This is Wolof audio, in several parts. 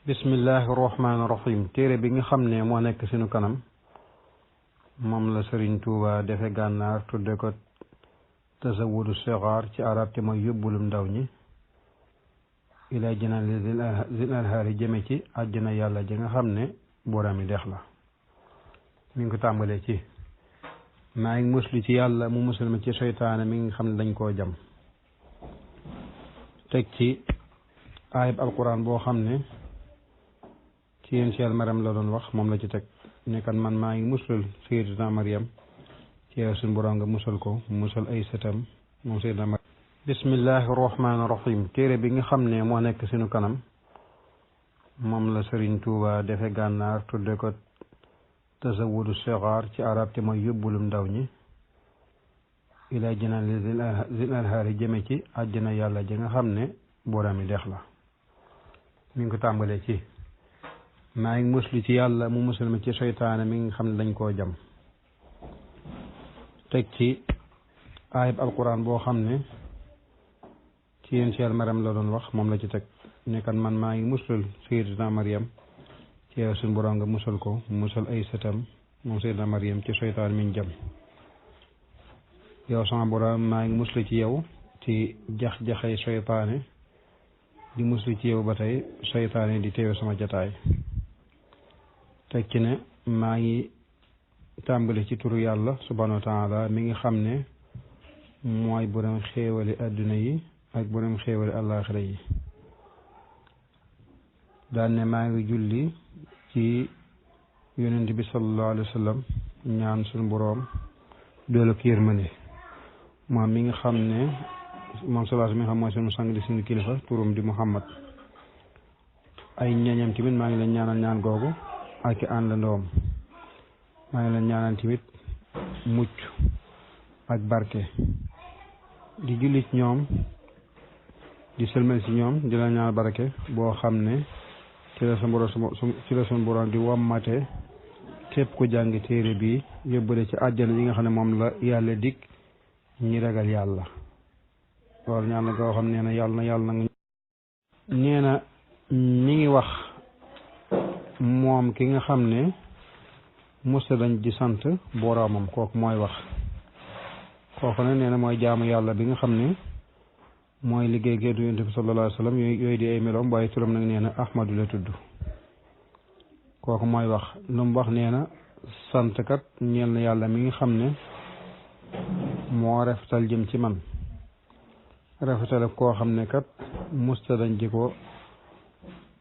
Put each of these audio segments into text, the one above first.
bismillahi rahmaani rahim téere bi nga xam ne moo nekk sunu kanam moom la Sëriñ Tuuba defe gànnaar tudde ko tasawudu sigaar ci arab te mooy yóbbulum ndaw ñi ila jinaan zil anhaari jëme ci àjjana yàlla ji nga xam ne borami dex la. mi ngi ko tàmbalee ci maa ngi muslu ci yàlla mu musul ma ci seytaane mi nga xam ne dañ koo jam, teg ci ayib alquran boo xam ne ci yéen ci Maryam la doon wax, moom la ci teg ne kan man maa ngi musul Sayyidatuna Maryam ci yow suñu borom nga musal ko musal ay sëtam moom Sayyidatuna Maryam. bismillahi rahmaani rahim téere bi nga xam ne moo nekk sunu kanam moom la Sëriñ Tuuba defe gànnaar tudde ko tasawudu sigaar ci arab te mooy yóbbulum ndaw ñi ila jinaan zil anhaari jëme ci àjjana yàlla ji nga xam ne borami dex la. mi ngi ko tàmbalee ci maa ngi muslu ci yàlla mu musul ma ci seytaane mi nga xam ne dañ koo jam, teg ci ayib alquran boo xam ne ci yéen ci Maryam la doon wax, moom la ci teg ne kan man maa ngi musul Sayyidatuna Maryam ci yow suñu borom nga musal ko musal ay sëtam moom Sayyidatuna Maryam ci seytaan mi ñu jam. yow sama borom maa ngi muslu ci yow ci jax-jaxay seytaane di muslu ci yow ba tey seytaane di teewe sama jataay. teg ci ne maa ngi tàmbali ci turu yàlla subhanahu wa taala mi ngi xam ne mooy borom xéewali adduna yi ak borom xéewali àllaaxira yi. daan ne maa ngi julli ci yonent bi sallallahu alayhi wa sallam ñaan suñu boroom doolu ko yërmande moom mi nga xam ne moom salaas mi nga xam mooy suñu sang di suñu kilifa turum di Muhammad. ay ñañam tamit maa ngi leen ñaanal ñaan googu ak i àndandoom. maa ngi leen ñaanal tamit mucc ak barke. di julli ci ñoom di sëlmal ci ñoom di la ñaanal barke boo xam ne ci la suñu borom di wammate képp ku jàng téere bi yóbbale ci àjjana yi nga xam ne moom la yàlla dig ñi ragal yàlla. loolu ñaan la koo xam nee na yàlla na nee na mi ngi wax moom ki nga xam ne musta dañ di sant boroomam, kooku mooy wax. kooku nag nee na mooy jaamu yàlla bi nga xam ne mooy liggéey géetu yonent bi sallallahu alayhi wa sallam yooyu di ay meloom, waaye turam nag nee na Ahmadu la tudd. kooku mooy wax lu mu wax nee na sant kat ñeel na yàlla mi nga xam ne moo rafetal jëm ci man, rafetal koo xam ne kat musta dañ di ko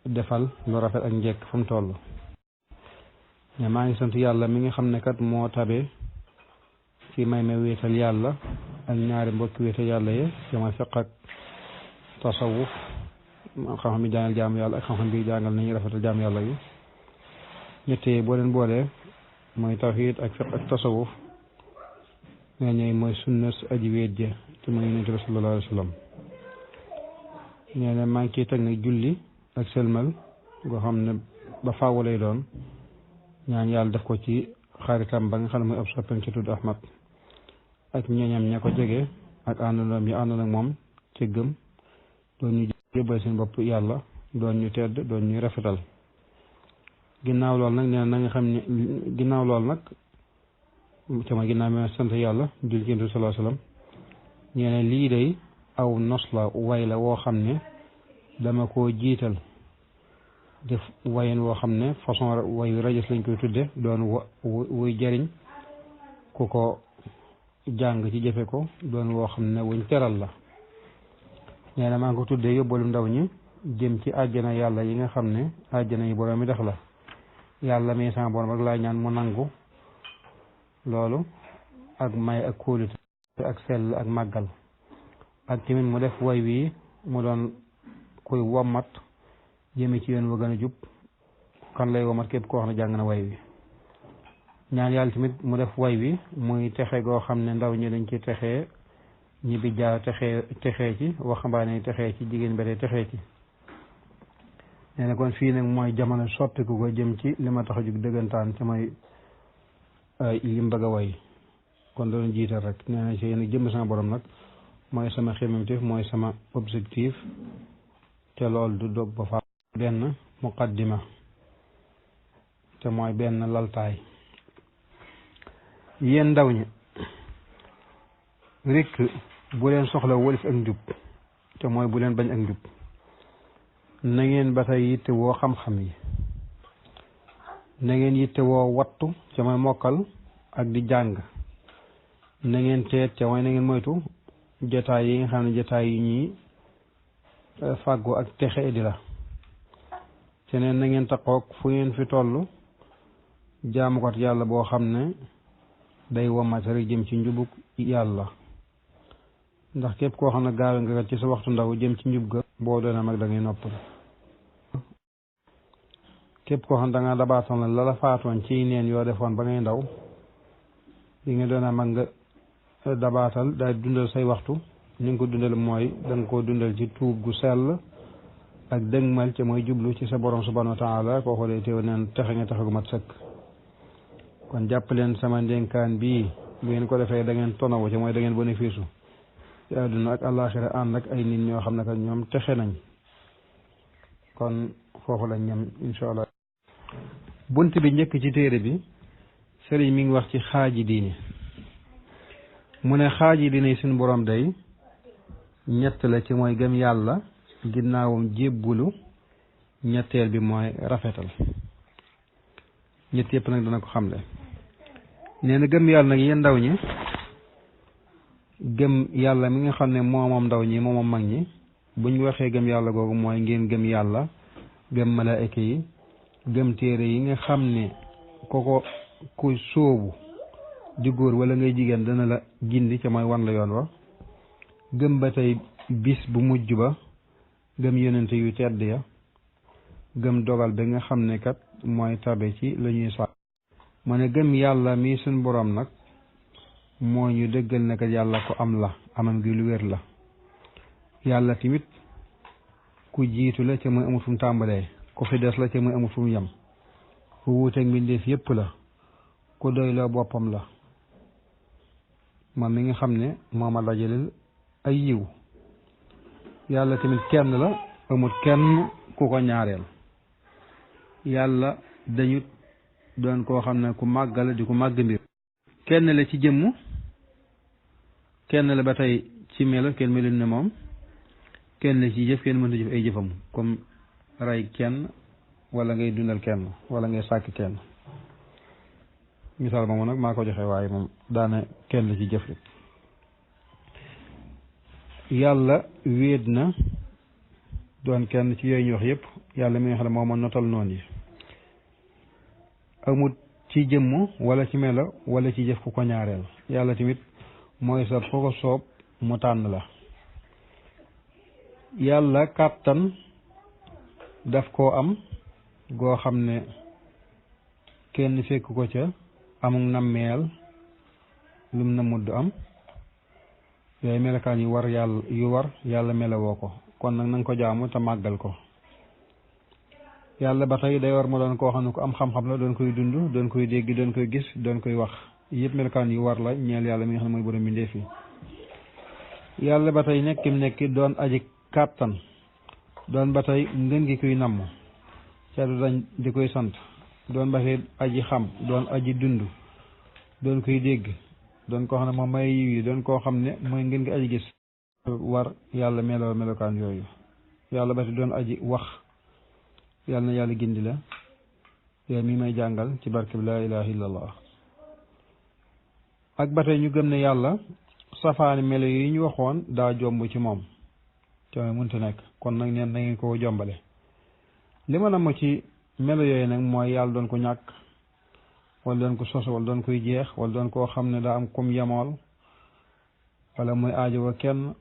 defal lu rafet ak njekk fu mu toll. ne maa ngi sant yàlla mi nga xam ne kat moo tabe ci may ma wéetal yàlla ak ñaari mbokki wéetal yàlla ye sama fiq ak tasawuf, xam-xam bi jàngal jaamu yàlla ak xam-xam bi jàngal nañu rafetal jaamu yàlla yi. ñettee boo leen boolee mooy tawxiid ak fiq ak tasawuf nga ñëw mooy sunna si aji wéet ja te mooy yonent bi sallallahu alayhi wa sallam. nee na maa ngi ciy teg nag julli ak sëlmal goo xam ne ba faaw lay doon ñaan yàlla def ko ci xaritam ba nga xam ne mooy ab soppam ci tudd Ahmad ak ñoñam ña ko jege ak àndandoom yi àndoon ak moom ci gëm doon ñu jébbal seen bopp yàlla, doon ñu tedd, doon ñu rafetal. ginnaaw loolu nag nee na nga xam ne ginnaaw loolu nag te mooy ginnaaw mi sant yàlla jul ci Yonent bi sallallahu alayhi wa sallam nee na lii day aw nos la way la woo xam ne dama koo jiital def wayen woo xam ne façon wayu rajas lañ koy tudde doon wuy jariñ ku ko jàng ci jëfe ko, doon woo xam ne wuñ teral la. nee na maa ngi ko tuddee yóbbalu ndaw ñi jëm ci àjjana yàlla yi nga xam ne àjjana yi borom mi dex la. yàlla mi sama borom rek laa ñaan mu nangu loolu ak may ak kóolute ak sell ak màggal, ak tamit mu def way wi mu doon kuy wommat jëme ci yoon wa gën a jub. kan lay wommat? képp koo xam ne jàng na way wi. ñaan yàlla tamit mu def way wi muy texe goo xam ne ndaw ñi dañ ci texee, ñi bi jaa texee ci, waxambaane yi texee ci, jigéen ba tey texee ci. nee na kon fii nag mooy jamono soppiku ko jëm ci li ma tax a jug dëggantaan ci mooy lim bëgg a way. kon doon jiital rek nee na ci yéen jëm sama borom nag mooy sama xemmeemteef, mooy sama objectif te loolu du dog ba fa benn muqaddima te mooy benn laltaay. yéen ndaw ñi rekk bu leen soxla wolif ak njub te mooy bu leen bañ ak njub, na ngeen ba tey yitte woo xam-xam yi, na ngeen yitte woo wattu ca mooy mokkal ak di jàng, na ngeen teet ca mooy na ngeen moytu jotaay yi nga xam ne jotaay yi ñuy fàggu ak texe di la. te neen na ngeen taqoog fu ngeen fi toll jaamukat yàlla boo xam ne day womat rek jëm ci njubug yàlla, ndax képp koo xam ne gaawe nga ci sa waxtu ndaw jëm ci njub ga boo doona mag da ngay noppal. képp koo xam ne da nga dabaatoon la la faatoon ci neen yoo defoon ba ngay ndaw yi nga doona mag nga dabaatal daal dundal say waxtu. ni nga ko dundal mooy da nga koo dundal ci tuub gu sell ak dëgmal ca mooy jublu ci sa borom subhanahu wa taala. koo xoolee teew neen texe nga texe gu mat sëkk. kon jàpp leen sama ndénkaan bii bu ngeen ko defee da ngeen tonawu ca mooy da ngeen bénéfice ci àdduna ak àllaaxira ànd ak ay nit ñoo xam ne que ñoom texe nañ. kon foofu lañ ñam insha allah. bunt bi njëkk ci téere bi sëriñ mi ngi wax ci xaaji diine. mu ne xaaji diine suñu borom day ñett la ci mooy gëm yàlla, ginnaawam jébbulu, ñetteel bi mooy rafetal. ñett yëpp nag dana ko xamle. nee na gëm yàlla nag yéen ndaw ñi, gëm yàlla mi nga xam ne moomoom ndaw ñi moomoom mag ñi, buñ waxee gëm yàlla googu mooy ngeen gëm yàlla, gëm malaayika yi, gëm téere yi nga xam ne ko ku sóobu di góor wala ngay jigéen dana la gindi ca mooy wan la yoon wa, gëm ba tey bis bu mujj ba, gëm yonente yu tedd ya, gëm dogal bi nga xam ne kat mooy tabe ci la ñuy sa mu ne gëm yàlla mi suñ boroom nag moo ñu dëggal ne kat yàlla ko am la, amam gi lu wér la. yàlla tamit ku jiitu la ca muy amul fu mu tàmbalee, ku fi des la ca muy amul fu mu yem, ku wuuteeg mbindeef yépp la, ku doyloo boppam la, moom mi nga xam ne moo ma dajaleel ay yiw. yàlla tamit kenn la, amul kenn ku ko ñaareel. yàlla dañu doon koo xam ne ku màggal di ku màgg mbir. kenn la ci jëmm, kenn la ba tey ci melo, kenn melul ne moom, kenn la ci jëf, kenn mënta jëf ay jëfam, comme rey kenn wala ngay dundal kenn wala ngay sàkk kenn. misaal moomu nag maa ko joxe waaye moom daana kenn la ci jëf rek. yàlla wéet na doon kenn ci yooyu ñu wax yépp. yàlla mi nga xam ne moo ma notal noonu yi, amut ci jëmm wala ci melo wala ci jëf ku ko ñaareel. yàlla tamit mooy soob ku ko soob mu tànn la. yàlla kàttan daf koo am goo xam ne kenn fekk ko ca, amul nammeel lum na mudd am. yooyu melokaan yu war yàlla melewoo ko, kon nag na nga ko jaamu te màggal ko. yàlla ba tey day war ma doon koo xam ne ku am xam-xam la, doon koy dund, doon koy dégg, doon koy gis, doon koy wax. yëpp melokaan yu war la ñeel yàlla mi nga xam ne mooy borom mbindeef yi. yàlla ba tey nekki doon aji kàttan, doon ba tey ngën gi koy namm ca du dañ di koy sant, doon ba tey aji xam, doon aji dund, doon koy dégg, doon koo xam ne moom may yiw yi, doon koo xam ne mooy ngeen gi aji gis. war yàlla melokaan yooyu. yàlla ba tey doon aji wax. yàlla na yàlla gindi la yow mi may jàngal ci barke bi laa ilaha illallah. ak ba tey ñu gëm ne yàlla safaani melo yi ñu waxoon daa jomb ci moom te mënta nekk, kon nag neen na ngeen ko jombale. li ma namm ci melo yooyu nag mooy yàlla doon ko ñàkk, wala doon ko sos, wala doon koy jeex, wala doon koo xam ne daa am kum yemool, wala muy aajo wa kenn,